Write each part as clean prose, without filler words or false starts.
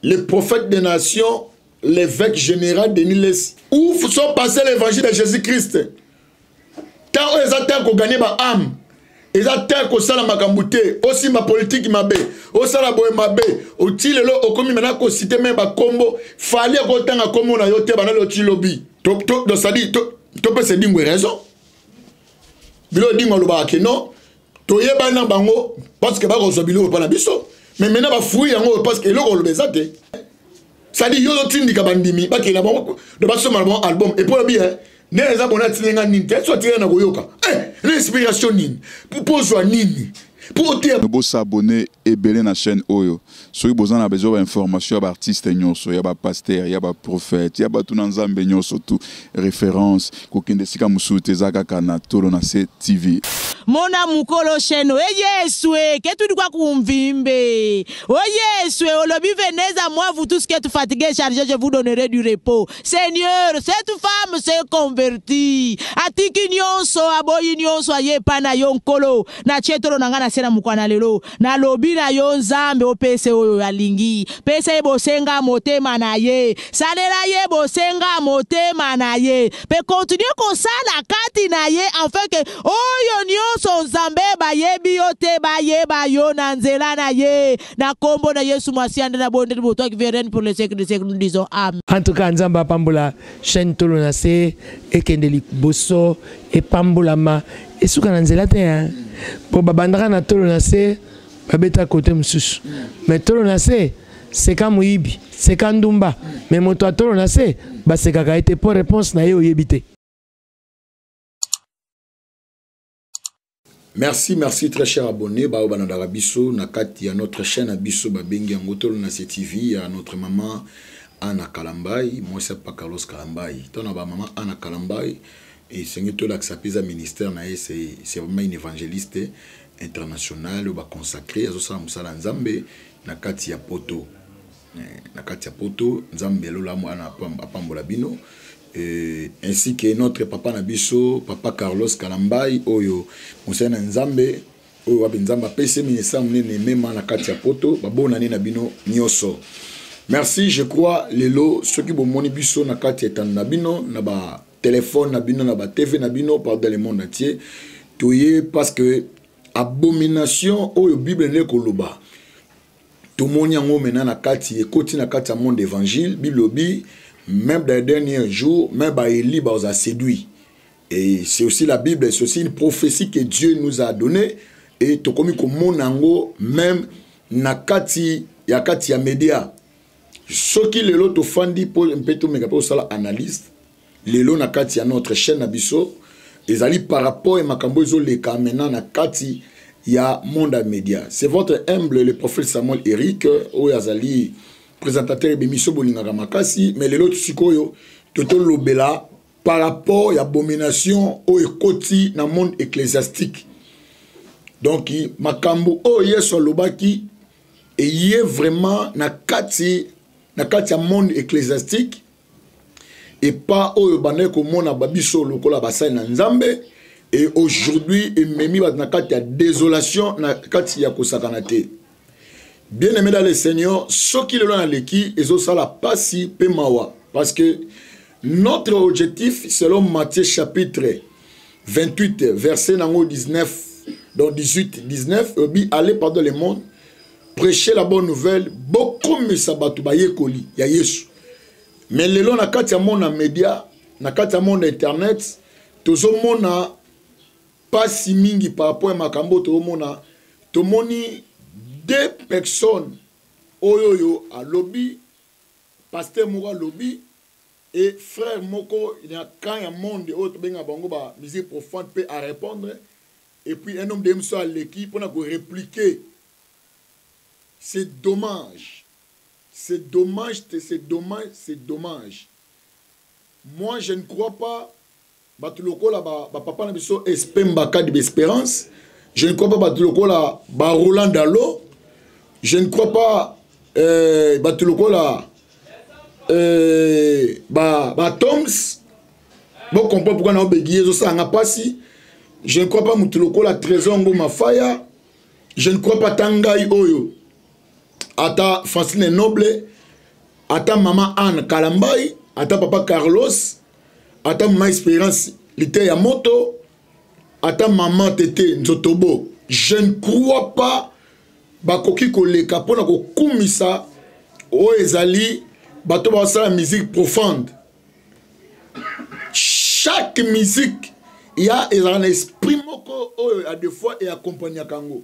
Le prophète des nations, l'évêque général Denis Lessi. Où sont passés l'évangile de Jésus-Christ? Tant oyo eza tant koganye ba âme eza te kosala makambo te osimba politiki mabe osala boye mabe oti lelo okomi mena kosite me bakombo fali akotanga kombo na yo te bana lelo ti lobi cestadire topesa edingwe raison bilo edingwe alobaka ke non toyebani na bango parce que bakozwa biloko epai na biso mais maintenant bafruit yango parce que eloko oloba eza te cestadire yo ozotindika bandimi bakende na bango do basomba na bango album epuis olobi nde eza bona atindi nga nini te so atindi nga na koyoka eh, na inspiration nini mpo ozwa nini mpo oteya bosabone ebele na chaîne oyo soki boza na besoin ba information ya baartiste nyonso ya bapaster ya baprophète ya bato na nzambe nyonso tout référence kokende esika mosusu te eza kaka na tolo na se tv mona mukolo sheno e yesu e ke tudi kwa kumvimbe o yesu e olobi venez à moi vous tous qui êtes fatigués chargés je vous donnerai du repos Seigneur, cette femme s'est convertie. Atiki nyonso, aboyi nyonso aye epai na yo Nkolo. Natie tolo na ngai na se na mokwa na lelo. Nalobi na yo Nzambe opese oyo alingi. Pesa ye bosenga motema na ye. Salela ye bosenga motema na ye. Pe continue kosala kati na ye afin que oyo nyonso Nzambe bayebi yo te bayeba yo na nzela na ye. Na kombo na Yesu Masiya nde nabondeli bo toi qui viens règne pour les siècles des siècles nous disons amen. En tout cas Nzambe apambola chaîne Tolo na se ekende liboso epambolama esuka na nzela te hein po babandaka na tolo na se babeta kote mosusu mais tolo na se seka moyibi seka ndumba mais moto ya tolo na se basekaka ye te po réponse na ye oyebi te. Merci, merci très cher abonné ba balandaka biso na kati ya notre chaîne na biso babengi yango tolo na CTV ya notre maman Anna Kalambayi, mwasi ya pa Carlos Kalambayi. To na ba maman Anna Kalambayi esengi tolakisa mpe eza ministère na ye c'est vraiment une évangéliste internationale oyo baconsacré azosala mosala ya nzambe na kati ya poto eh, na kati ya poto nzambe lola ana apambola bino euh, ainsi que notre papa na biso papa carlos kalambai oyo mosali na nzambe oyo wapi nzambe apesi ministère monene emema na kati ya poto babonani na bino nyonso merci je crois lelo soki bomoni biso na kati ya etando na bino na ba telefone na bino na ba tv na bino partout dans le monde entier toye parce que abomination oyo bible nde koloba tomoni yango mena na kati ekoti na kati ya monde évangile bible obi même dans les derniers jours même baeli baoza séduit et c'est aussi la bible c'est aussi une prophétie que dieu nous a donnée et tokomi komona yango même na kati ya kati ya média soki lelo tofandi mpo mpe tomeka mpe kosala analyse lelo na kati ya notre chaîne na biso ezali par rapport ya makambo ezoleka maintenant na kati ya monde ya média c'est votre humble le prophète samuel eric oyo azali présentateur ya bémission bolingaka makasi mais lelo sikoyo totolobela par rapport ya abomination oyo ekoti na monde ecclésiastique donc makambo oyo yesu alobaki eye vraiment na kati na kati ya monde ecclésiastique epa oyo bandaki komona babiso lokola basali na nzambe et aujourd'hui ememi bato na kati ya désolation na kati ya kosakana te bien aimé dans le seigneur soki lelo naleki ezosala pasi mpe mawa parce que notre objectif selon matthieu chapitre 28 verset nango 19 donc 18 19 obi aller pardon le monde prêcher la bonne nouvelle bokomisa bato bayekoli ya yesu mais lelo na kati ya monde ya media na kati ya monde internet tozomona pasi mingi par rapport ya makambo oyo tozomona tomoni deux personnes oyo oyo alobi pasteur moko alobi et frère moko na camp ya monde oyo tobenga bango ba musique profane mpe a répondre et puis un homme de mosusu aleki mpona korépliquer c'est dommage c'est dommage c'est dommage c'est dommage moi je ne crois pas bato lokola bapapa ba na biso espe mbakadi baespérance je ne crois pas bato lokola baroland dalo je ne crois pas euh, bato lokola euh, batoms ba bocomprend pourquoi na obegi ye ezosala nga mpasi je ne crois pas moto lokola trésor ngoma faya je ne crois pas ata ngai oyo ata francine noble Ata mama Anne Kalambayi, ata papa Carlos, ata mama Esperance liteya moto, ata mama Tete Nzotobo, je ne crois pas bakoki koleka mpo na kokumisa oyo ezali bato basala musique profonde. Chaque musique ya ezalaka na esprit moko oyo ya des fois eaccompagnaka yango.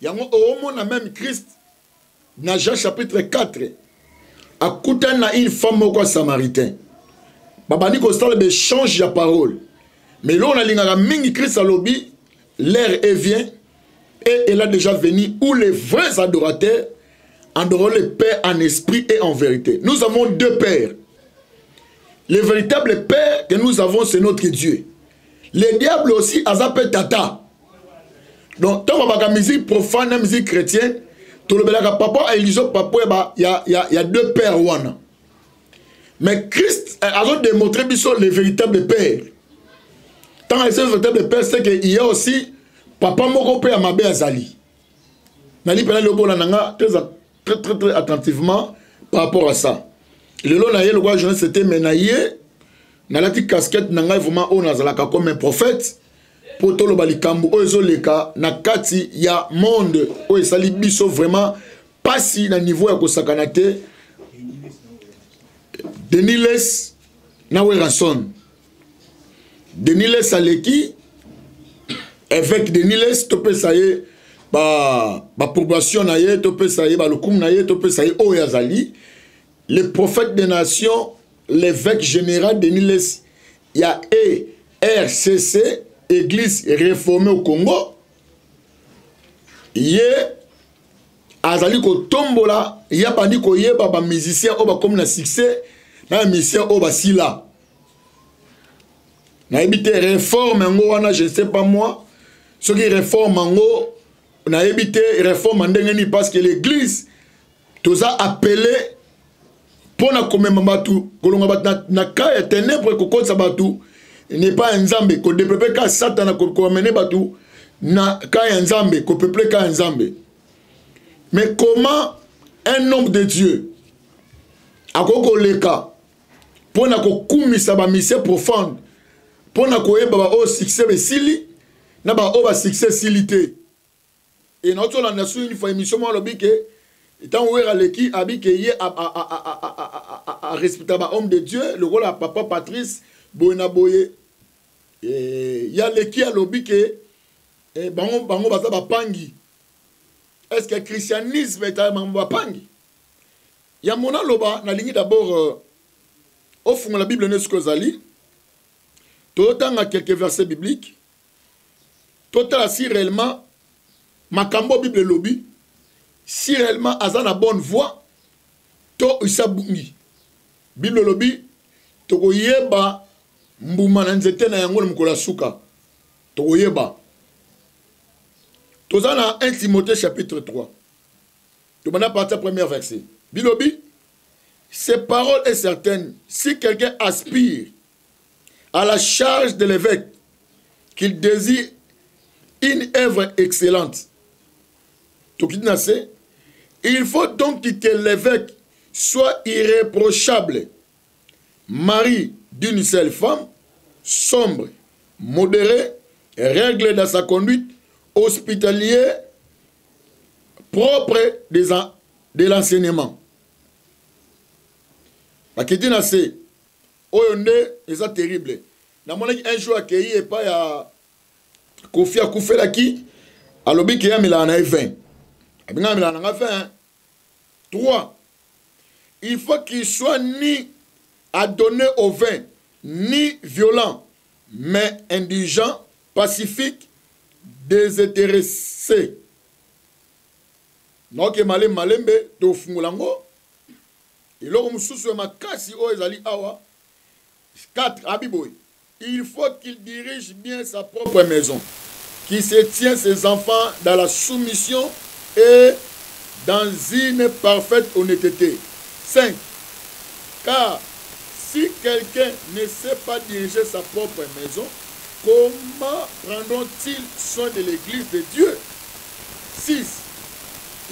Yango oomona même Christ na Jean chapitre 4 akutani na une femme moko ya samaritain, babandi kosala baéchange ya parole. Mais eloko nalingaka mingi, Christ alobi l'heure est vient et elle a déjà venu où les vrais adorateurs adoreront le Père en esprit et en vérité. Nous avons deux pères. Le véritable Père que nous avons, c'est notre Dieu. Le diable aussi aza pe tata. Donc ntango babaka musique profane na musique chrétienne, tolobelaka papa Eliso, papa ya deux pères wana. Mais Christ azo démontrer biso le véritable père. Ntango ese véritable père, c'est que il y a aussi papa moko mpe ya mabe azali. Nali mpena lobola na nga très, très, très, très attentivement par rapport à ça. Lelo na ye lokola journaliste te, mais na ye nalati casquette na ngai vraiment oyo nazalaka comme un prophète mpo toloba likambo oyo ezoleka na kati ya monde oyo esali biso vraiment pasi na niveau ya kosakana te. Denis Less na Werrason. Denis Less aleki évêque Denis Less, topesa ye baprobation na ye, topesa ye balokumu na ye, topesa ye oyo azali le prophète des nations, l'évêque général Denis Less ya ERCC, Église réformée au Congo. Ye azali kotombola, ye abandi koyeba ba musicien oyo bakomi na succès na ba musicien oyo basila. Nayebi te réforme yango wana, je ne sais pas moi soki réforme yango, nayebi te réforme ndenge nini, parce que l'église toza appelé mpona komema bato, kolonga bato na ka ya ténèbre, kokotisa bato n'est pas ya Nzambe, kodévelopper ka Satana, koamene bato na ka ya Nzambe, kopeupler ka ya Nzambe. Mais comment un homme de Dieu akoki koleka mpona kokumisa bamusicien profonde, mpona koyeba baoyo succès besili na baoyo basuccès esili te? E nauti olanda su une fois émission moko, alobi ke ntango Wera aleki, abi ke ye arespecta bahomme de Dieu lokola papa Patrice boye na boye. Ye aleki, alobi ke bango baza bapangi. Est ce que christianisme etala bango bapangi? Ya mona aloba, nalingi d'abord ofungola Bible ne soki ozali, totanga quelques versets bibliques, totala si réellement makambo Bible elobi, si réellement aza na bonne voie to esi abungi. Bible elobi tokoyeba mbuma na nzete na yango na mokolo ya suka. Tokoyeba. Toza na 1 Timothée chapitre 3, tobanda partir premier verset. Bilobi: ces paroles est certaine, si quelqu'un aspire à la charge de l'évêque, qu'il désire une œuvre excellente. Tokiti na se: il faut donc que l'évêque soit irréprochable, mari d'une seule femme, sobre, modéré, règle dans sa conduite, hospitalier, propre de l'enseignement. Bakiti na se, oyo nde eza terrible. Namonaki un jour akei epai ya Kofi, akufelaki, alobi ke ye amelaka na ye 20, abinga amelaka na nga 20. 3, il faut qu'il soit ni adonné au vin, ni violent, mais indigent, pacifique, désintéressé. Naoke malembe malembe, tofungola yango. Eloko mosusu ya makasi oyo ezali awa, 4, abi boye: il faut qu'il dirige bien sa propre maison, qu'il se tient ses enfants dans la soumission et dans une parfaite honnêteté. 5, car si quelqu'un ne sait pas diriger sa propre maison, comment prendront-ils soin de l'église de Dieu? 6,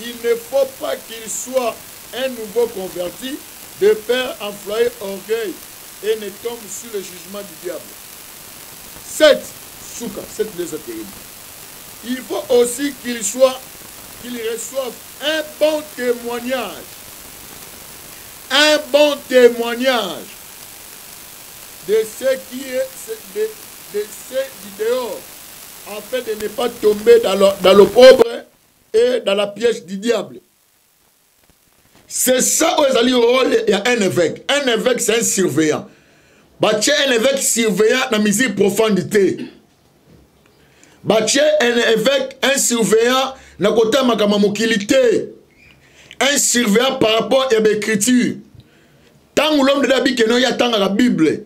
il ne faut pas qu'il soit un nouveau converti. De peur enfloyer orgueil et ne tombe sur le jugement du diable. 7. Souka, 7 les terrible. Il faut aussi qu'il soit, qu'il reçoive un bon témoignage. Un bon témoignage de ce qui est de, de ceux du dehors, afin de ne pas tomber dans l'opprobre et dans la piège du diable. C'est ça oyo ezali rôle ya un évêque. Un évêque c'est un surveillant. Batie un évêque surveillant na musique profonde te. Batie un évêque un surveillant na kotala makambo ya mokili te. Un surveillant par rapport ya baécriture. Ntango l'homme de Dieu abikeno ye atangaka Bible.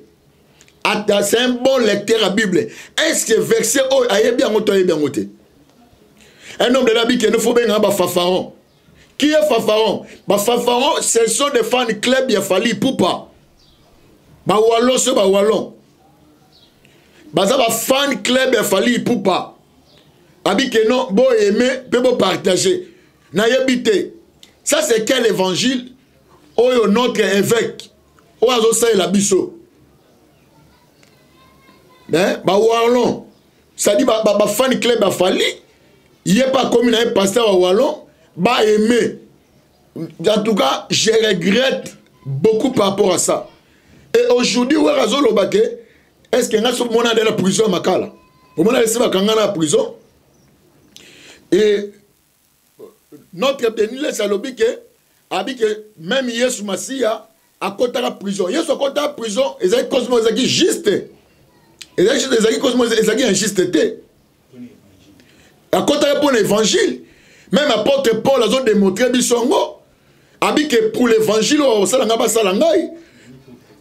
Ata c'est un bon lecteur ya Bible. Est-ce que verset oyo ayebi yango to ayebi yango te? Un homme de Dieu abikeno fo bengaka ba fanfaron. Qui est fanfaron? Ba fanfaron, ce sont des fans club ya Fally Ipupa. Ba wallon so ba wallon. Baza ba fan club ya Fally Ipupa. Abi que non, bo aimer, pe bo partager. Na yebi te. Ça c'est quel évangile? Oyo notre évêque. Oyo azo salela biso. Hein? Ba wallon. Ça dit ba, ba, ba fan club ya Fally. Ye pa akomi na ye pasteur ya wallon ba aimé. En tout cas, je regrette beaucoup par rapport à ça. Et aujourd'hui, Wera azoloba ke est-ce que nga soki mona na prison ya Makala? Omona esi bakanga na prison. Et notre Denis Lessie alobi ke abi ke même Yesu Masiya akotaka prison. Yesu akotaka prison, ezalaki cause moko ezalaki juste. Ezalaki juste, ezalaki cause moko ezalaki injuste te. Akotaka mpo na évangile. Même apôtre Paul azo démontrer biso yango. Abi ke pour l'évangile oyo osala ngai basala ngai.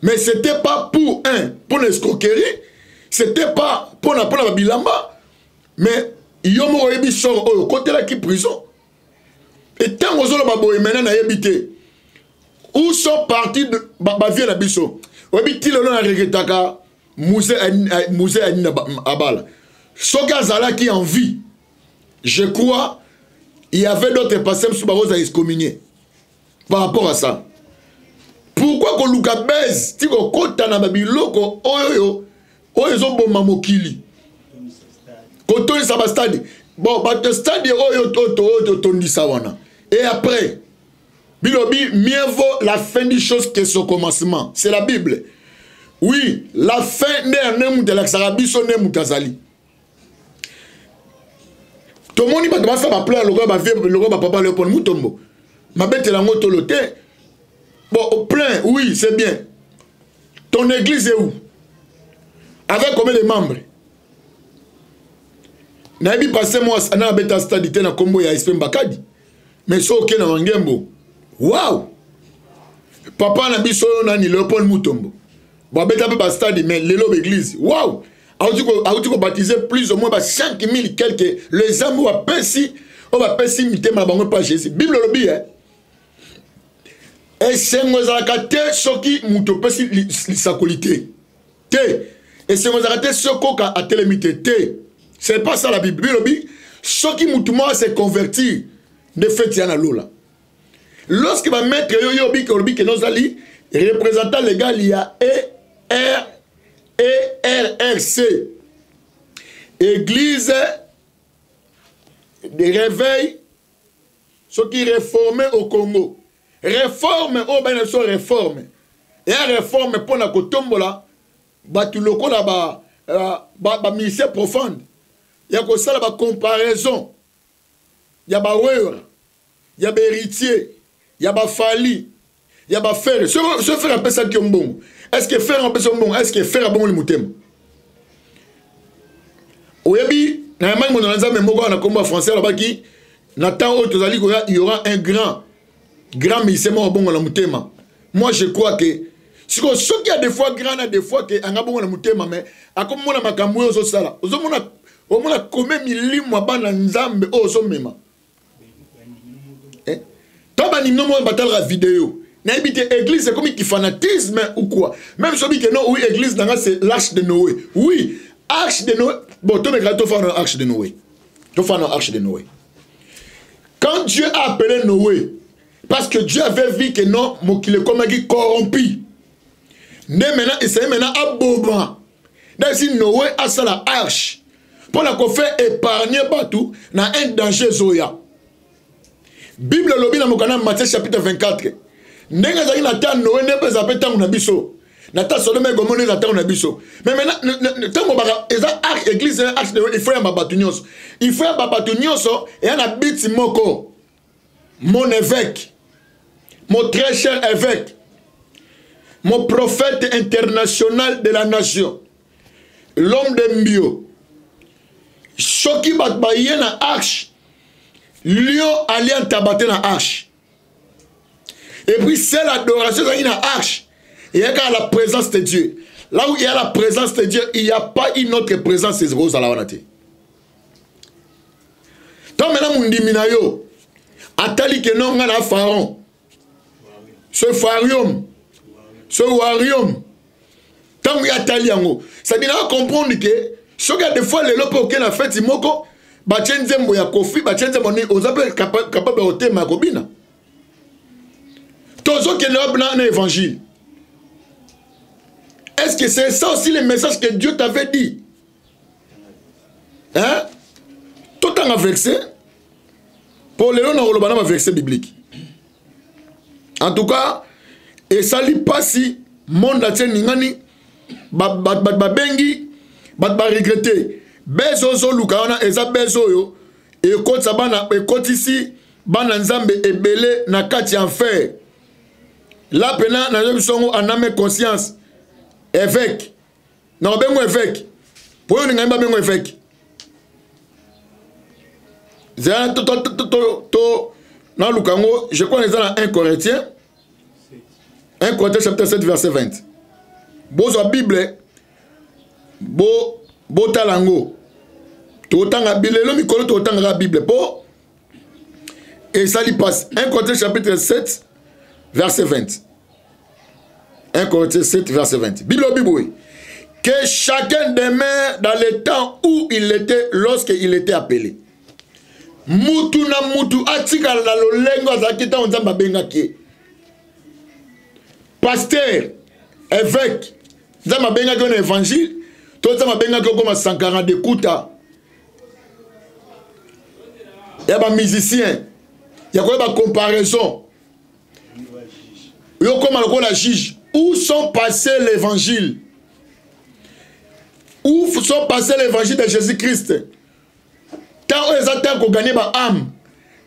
Mais c'était pas pour un, pour l'escroquerie, c'était pas pour na pour na bilamba, mais yo moko oyebi sort oyo okotelaki prison. Et ntango ozoloba boye maintenant nayebi te. Où sont partis ba, ba vieux na biso? Oyebi ti lelo na regrettaka Mouze Anina Abala. Soki azalaki en vie, je crois, il y avait d'autres pasteurs mosusu bakozala excommuniés par rapport à ça. Pourquoi koluka buzz ti kokota na babiloko oyo oyo ezoboma mokili? Kotondisa ba stade. Bon, bato stade oyo totondisa wana. Et après, Bilobi, mieux vaut la fin des choses que son commencement. C'est la Bible. Oui, la fin nde ya nde moto alakisaka biso nde moto azali. Tomoni bato basala baplan lokola bavie lokola bapapa Léopold Mutombo. Mabetela yango tolo te. Bon, plein, oui, c'est bien. Ton église est où? Avec combien de membres? Nayebi pasteur moi na abeta stade te na kombo ya SP Mbakadi. Mais so oke na Mangembo. Wow! Papa na biso nani Léopold Mutombo. Bon abeta pe ba stade mais lelo ba église. Wow! Auti ko baptiser plus ou moins ba 5000 quelques les hommes ba pesi o ba pesi mitema na bango pa Jésus. Bible lobi hein. Esengo ezalaka te soki moto opesi lisakoli te. Te. Esengo ezalaka te soki oka atelemi te. Te. C'est pas ça la Bible. Bible lobi soki moto moko se convertir nde feti ya na lola. Lorsque ba maître yo yo biki olobi ke nozali représentant légal ya E R ERRC Église de réveil soki réformé au Congo. Réforme oyo bana biso réforme. Ya réforme mpona kotombola bato lokola ba ba, ba ministère profonde ya kosala ba comparaison ya ba wera ya ba héritier ya ba fali ya ba frère. So frère apesaki yo mbongo, est-ce que frère apesa yo mbongo, est-ce que frère abongoli motema? Oyebi na yamaki moto na Nzambe moko na kombo ya français alobaki na temps oyo tozali koya, il y aura un grand grand ministère moko abongola motema. Moi je crois que sikoyo soki ya des fois grand na des fois ke anga bongo na motema, mais akomona makambo oyo ozosala, ozomona omona kome milimo ya bana Nzambe oyo ozomema. To bandimi moko batalaka video nayebi te église ekomi ki fanatisme ou quoi. Même soki ke non, oui, église nanga c'est l'arche de Noé. Oui, arche de Noé. Bon, tomekaka tofana na arche de Noé. Tofana na arche de Noé. Quand Dieu a appelé Noé, Parce que Dieu avait vu que non, mokili ekomaki corrompu. Nde maintenant, esali maintenant aboma. Ndasi Noé asala arche mpo na kofaire épargner bato na un danger ezoya. Bible elobi na mokanda Matthieu chapitre 24 ndenge ezalaki na ta Noé nde mpe ezala mpe ntango na biso na ta Sodome et Gomorrhe eza ntango na biso. Mais maintenant ntango baka eza arche église arche de il faut yamba bato nyonso. Il faut yamba bato nyonso eya na biti moko. Mon évêque, mon très cher évêque, mon prophète international de la nation, l'homme de Mbio, soki bato baye na arche, lion alia ntaba te na arche. Et puis c'est l'adoration ezalaki na arche, eyaka la présence de Dieu. Là où il y a la présence de Dieu, il n'y a pas une autre présence ekozala wana te. Tant maintenant mundimi na yo atali ke non nga na pharaon, ce pharium, ce warium, ntango ye atali yango, c'est-à-dire na comprendre que soki ya des fois lelo mpe oke na feti moko batie nzembo ya Kofi, batie nzembo nini, oza mpe capable ya kotema ya kobina. Tozokende wapi na évangile? Est-ce que c'est ça aussi le message que Dieu t'avait dit? Hein? Totanga verset po lelo na koloba na ba verset biblique. En tout cas, esali pasi monde atie ningani bato babengi bato ba regretter. Bese ozoluka wana eza bese oyo ekotisa bana, ekotisi bana Nzambe ebele na kati ya enfer. La pena nayebi biso yango en âme conscience. Évêque na babengo évêque po oyo olingami babengo évêque zela to to to to to naluka yango, je crois eza na 1 Corinthiens, 1 Corinthiens chapitre 7 verset 20. Bozwa Bible, bo botala yango, totanga bilelo mikolo, totangaka Bible po esali passe. 1 Corinthiens chapitre 7 verset 20. 1 Corinthiens 7 verset 20. Bible obi boye: que chacun demeure dans le temps où il était lorsqu'il était appelé. Mutu na mutu atikala na lolengo azalaki ntango Nzambe abengaki ye. Pasteur, évêque, Nzambe abengaki yo na évangile, to Nzambe abengaki yo koma Sankara de Kuta ya ba musicien, ya koyeba comparaison, yo koma lokola juge. Où sont passés l'évangile? Où sont passés l'évangile de Jésus-Christ? Tant oyo eza tant koganye ba âme,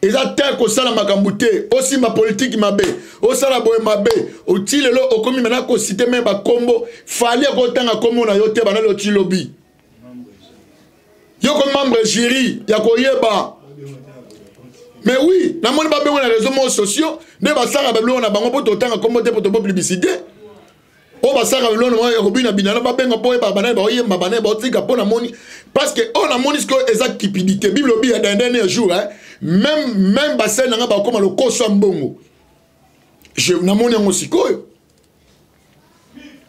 eza tant kosala makambo te, osimba politike mabe, osala boye mabe, oti lelo okomi maintenant kosite me bakombo, fali akotanga kombo na yo te, bana loti lobi. Yo ko membre jury ya koyeba. Mais oui, namoni babengo na réseau mo sociaux nde basala babiloko na bango mpo totanga kombo te mpo tobo publicité. Oyo basalaka biloko na ya kobina bina na babenga mpo oyeba banaye baoyemba banaye baotika mpo namoni parce que oyo namoni sikoyo eza cupidité. Bible obi ya dans dernier jour, hein, même basali na nga bakoma lokoso ya mbongo. Je namoni yango sikoyo.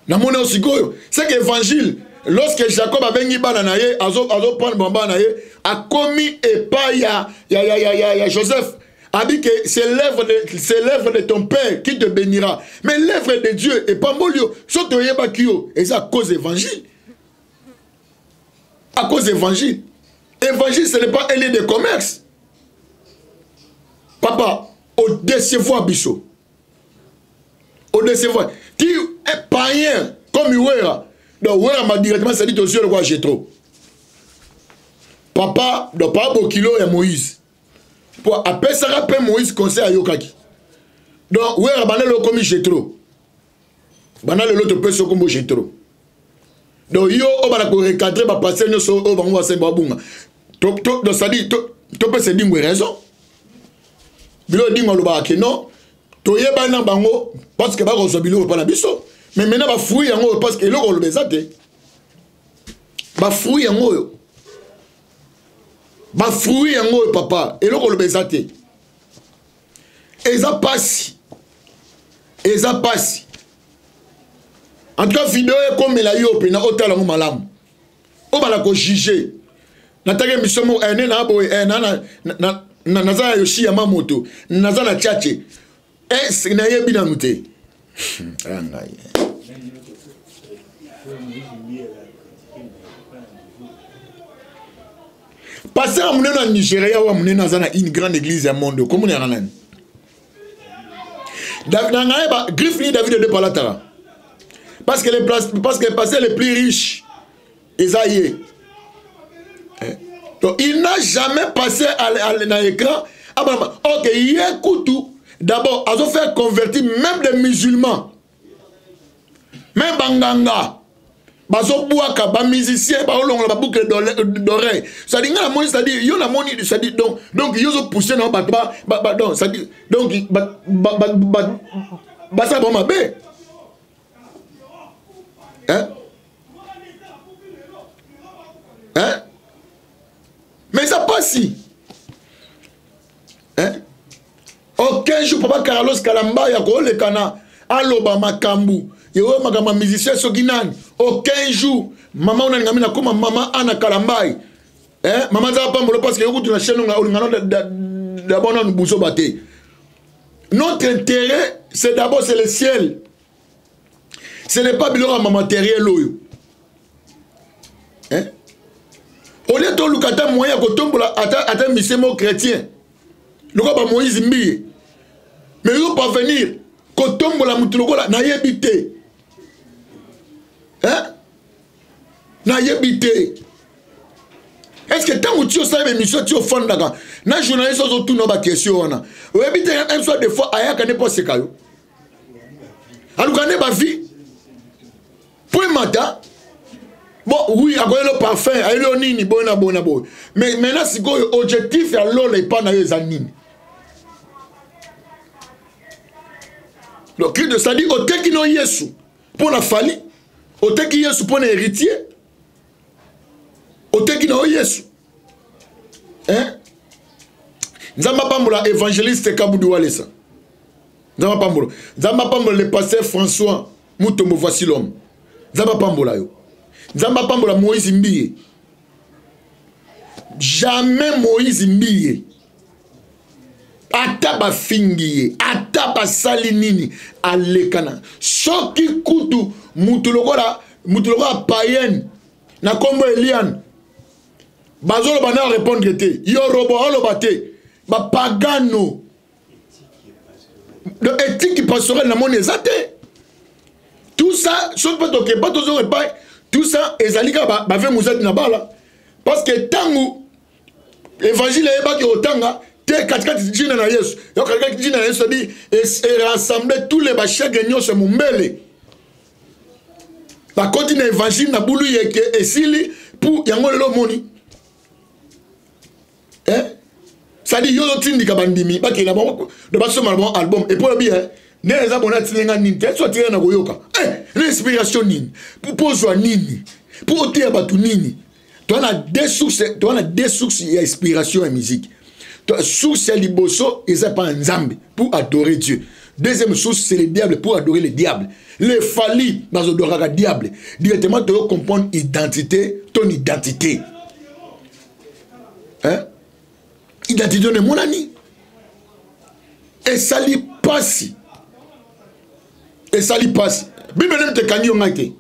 Namoni yango sikoyo. C'est que évangile, lorsque Jacob abengi bana na ye, azo prendre bana na ye, akomi epai ya Joseph. A dit que c'est l'œuvre de ton père qui te bénira. Mais l'œuvre de Dieu est pas molio. Soto yeba kio, et ça à cause évangile. À cause évangile. Évangile, ce n'est pas un lieu de commerce. Papa, au décevoir biso. Au décevoir. Qui est païen comme Uwera. Donc Uwera m'a directement dit au ciel quoi j'ai trop. Papa, donc papa Bokilo et Moïse. Pour appeler ça rappel Moïse conseil à Yokaki. Donc Uwera banal le commis Jétro. Banal l'autre peut se combo Jétro. Donc yo o bana ko recadrer ba passer nyoso o bango ba semba bunga. To to donc ça dit to to peut se dire raison. Bilo dingo loba ke non. Toyeba na bango parce que ba ko so bilo pa na biso. Mais maintenant ba fruit yango parce que eloko loba eza te. Ba fruit yango yo. Ba fruit yango yo papa, eloko loba eza te. Eza pasi. Eza pasi. En tout cas vidéo ekomela yo pe na otala ngo malamu. Obala ko juger. Nataki émission moko, ne na boye, na, na, na, na, naza na Yoshi Yamamoto, naza na Tchatche. Est nayebi nanu te. Aya ngai. Pasteur ya monene ya Nigeria oyo monene aza na une grande église ya monde komona yaka nani? Na ngai ba griffe ni David de palataka. Parce que les parce que le pasteur le plus riche eza ye. Eh? Donc il n'a jamais passé à, à, na écran abama ok ye kutu d'abord azo faire convertir même des musulmans même banganga bazobwaka bamusicien baolongola baboucle d'oreille cestadi ngai namoni cestadi yo namoni cestadi donc donc yo ozopousse na bato donc cestadi donc basala bango mabe hein hein mais eza mpasi hein aucun jour papa carlos kalamba ya kolekana aloba makambo yeoyo makambo ya musicien soki nani aucun jour mama oyo nalingami nakoma mama ana kalambai eh, mama aza pambolo parce que yo kutu na chaîne olingana d'abord nanu buzoba te notre intérêt c'est d'abord c'est le ciel ce n'est pas biloko ya matériel oyo hein? au lieu toluka ata moyen ya kotombola ata, ata misie moko chrétien lokola ba moïse mbiye mais yo parvenir kotombola motu lokola nayebi te hein? nayebi te est ce que ntango ti osala baémission ti ofandaka na journaliste ozotuna baquestion wana oyebi te un soit des fois ayaka nde mpo aseka yo aluka nde bavie mpo emata bon oui akoyeli yo parfum ayeli yo nini boye na boye na boye mais maintenant sikoyo objectif ya lola epai na yo eza nini donc cri de c'est-à-dire oteki no yesu mpo na fali oteki yesu mpo na héritier oteki na yo yesu hein? nzambe apambola évangéliste kabudu walesa nzambe apambola nzambe apambola le pasteur françois mutombo voici l'homme nzambe apambola yo nzambe apambola moïse mbiye jamais moïse mbiye ata bafingi ye ata basali nini alekana soki kutu mutu lokola mutu lokola payenne na nkombo eliane bazoloba na répondre te yorobo oloba te bapagano donc éthique pastorale namoni eza te tout ça soki mpe tokepa tozonga epai tout ça ezali kaka bave mozadi na bala parce que ntango évangile eyebaki kotanga te katikati jina na yesu yo katikati jina na yesu abi erassemble tous les bashege nyonso ya mombele bakoti na évangile na bulu yeke esili mpo yango lelo omoni eh? cestadire yo ozotindika bandimi bakenda bango do basomba na bango album epo oyebi eh, nde eza bona atindi nga nini te so atindi na koyoka eh, na inspiration nini mpo ozwa nini mpo oteya bato nini toa na deux sources toa na deux sources ya inspiration ya musique source ya liboso eza epai ya nzambe pour adorer dieu deuxième source c'est le diable pour adorer le diable le fali bazodoraka diable directement toyo comprendre identité ton identité hein? identité wana emonani esali mpasi esali mpasi bible nde moto ekangi yo ngai te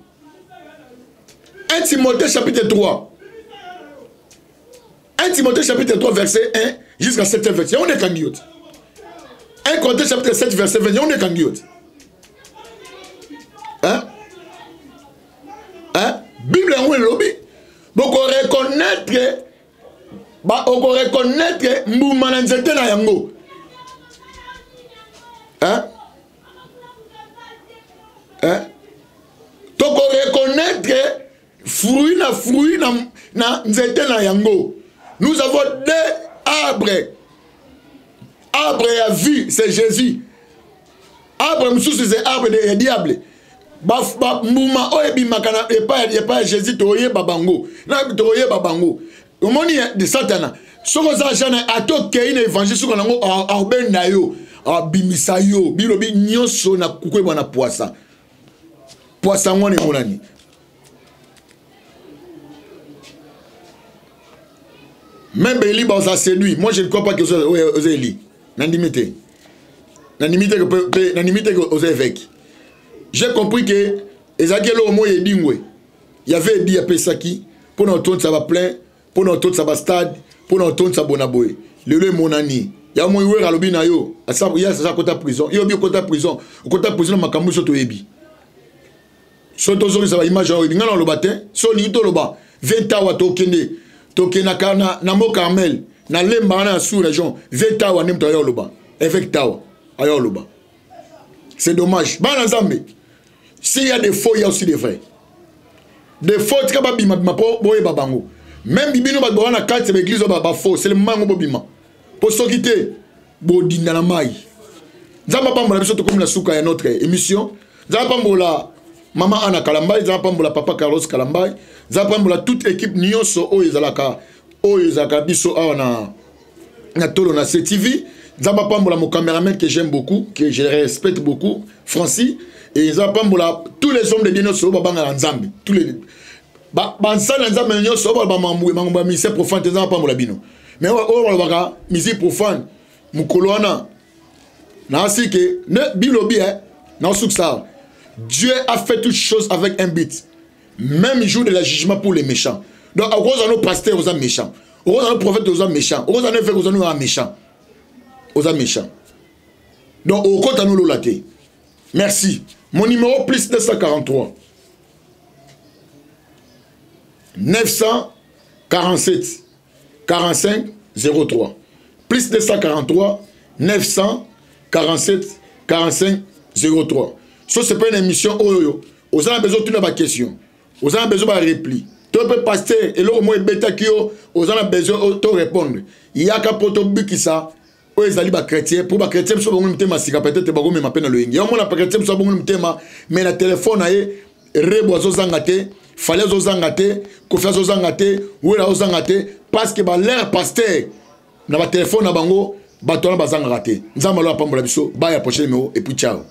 1 timothée chapitre 3 1 timothée chapitre 3 verset 1 jusqu'à 7 verset yango nde ekangi yo te 1 Corinthiens chapitre 7 verset 20 yango nde ekangi yo te hein? Hein? bible yango elobi bokoreconnaitre ba okoreconnaitre mbuma na nzete na yango hein? Hein? tokoreconnaitre fruit na fruit na, na nzete na yango nous avons deux arbres arbre ya vie c'est jésus arbre mosusu c'est arbre ya diable mbuma oyo ebimaka na epai ya jésus toyeba bango na tokoyeba bango omoni satana soki oza jana ata okei na évangile suka nango akobenda yo abimisa yo bilobi nyonso na kukwebwa na pwasa pwasa yango wana emonani Même Eli baza séduit. Moi je ne crois pas que oza Eli. Nandimi te. Nandimi te que nandimi te que oza évêque. J'ai compris que ezalaki eloko moko edingwe. Y avait edi apesaki mpo na kotondisa ba plein, mpo na kotondisa ba stade, mpo na kotondisa bona boye. Lelo emonani. Ya moi wera alobi na yo, asa ya sasa kota prison. Yo bi kota prison, okota prison na makambo so toyebi. So tozongisa ba image oyo nga na oloba te, so olingi toloba 20 awa tokende tokendaka na, na mont Carmel na lemba wana ya sous région 20 awa nde moto aya oloba évêque tawa aya oloba. C'est dommage. Bana Nzambe, s'il y a des faux, il y a aussi des vrais. Des faux tika babima bima po boyeba bango. Même bibino bato bawana kati ya baeglise oyo ba faux, c'est le mango bobima. Po soki te bodinda na mai. Nzambe apambola biso tokomi na suka ya notre émission. Nzambe apambola mama Anna Kalambay, Nzambe apambola papa Carlos Kalambay, Nzambe apambola toute équipe nyonso oyo ezalaka oyo ezalaka biso awa na na tolo na CTV. Nzambe apambola mon cameraman que j'aime beaucoup, que je respecte beaucoup, Francis. Et Nzambe apambola tous les hommes de Dieu nyonso oyo babangaka Nzambe, tous les bansala ya Nzambe nyonso oyo balobaka makambo ya ministère profane te, Nzambe apambola bino. Mais oyo balobaka musique profane mokolo wana naasi ke ne bilobi eh, naosukisa Dieu a fait toutes choses avec un but, même jour de la jugement pour les méchants. Donc okozala no pasteur oza méchant, okozala no prophète oza méchant, okozala no évêque oza no méchant, oza méchant. Donc okota no lola te. Merci. Mon numéro plus 243 947 45 03 plus 243 947 45 03. So c'est pas une émission oyo oza na besoin tuna ba question, oza na besoin ba repli to mpe pasteur eloko moko ebetaki yo, oza na besoin to répondre, yaka mpo tobikisa oyo ezali bachrétien. Mpo bachrétien biso bongoli motema sika, peut-être bakomema mpe na loyenge. Yo mona chrétien biso abongoli motema, mais na telefone na ye rebo azozanga te, fali azozanga te, kofi azozanga te, wera azozanga te, parce que balere pasteur na batelefone na bango bato wana bazangaka te. Nzambe alo apambola biso. Baya prochain numéro et puis ciao.